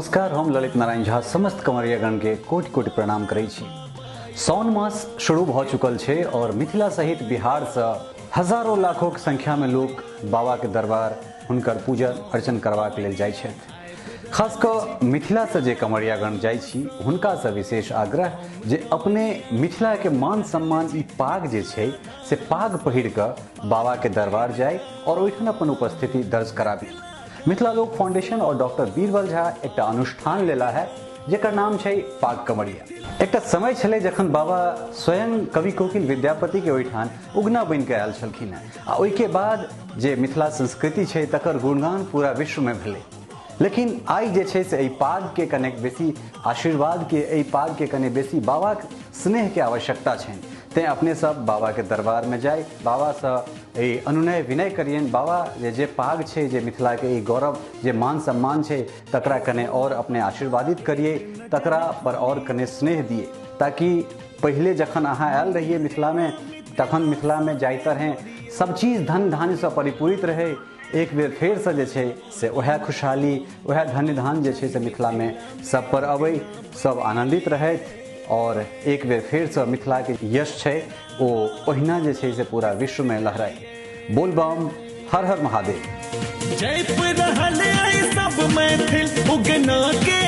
नमस्कार, हम ललित नारायण झा समस्त कंवरियागण के कोटि कोटि प्रणाम करै छी। साउन मास शुरू भ चुकल छै और मिथिला सहित बिहार से हजारों लाखों के संख्या में लोग बाबा के दरबार हुनकर पूजा अर्चन करबाक लेल जाइ छथि। खास कऽ मिथिला से जे कंवरियागण जाइ छी हुनका से विशेष आग्रह जे अपने मिथिला के मान सम्मान ई पाग जे छै से पाग पहिर कऽ बाबा के दरबार जाय और ओहिठाम अपन उपस्थिति दर्ज कराबी। मिथिला लोक फाउंडेशन और डॉक्टर बीरबल झा एकटा अनुष्ठान लेला है जेकर नाम छै पाग कंवरिया। एकटा समय छलै जखन बाबा स्वयं कवि कोकिल विद्यापति के ओहिठाम उगना बनि के आयल छलखिन हैं आ ओहिके बाद जे मिथिला संस्कृति छै तकर गुणगान पूरा विश्व में भेलै। लेकिन आइ जे छै से एहि पाग के कनेक बेसी आशीर्वाद के, एहि पाग के कने बेसी बाबा के स्नेह के आवश्यकता छनि। तें अपने सब बाबा के दरबार में जाय बाबा से एहि अनुनय विनय करियनि, बाबा जे पाग छै, जे मिथिला के ई गौरव, जे मान सम्मान छै तकरा कने और अपने आशीर्वादित करिए, तकरा पर और कने स्नेह दिए, ताकि पहिले जखन अहाँ आयल रहिए मिथिला में तखन मिथिला में जाहि तरह सब चीज़ धन धान्य से परिपूरित रहे, एक बेर फेर से जे छै से वएह खुशहाली वएह धन्य धान जे छै से मिथिला में सब पर अबै, सब आनंदित रहथि और एक बेर फेर से मिथिला के यश छै ओ ओहिना जे छै से पूरा विश्व में लहराए। बोल बम, हर हर महादेव। जय रहल सब मैथिल उगना के।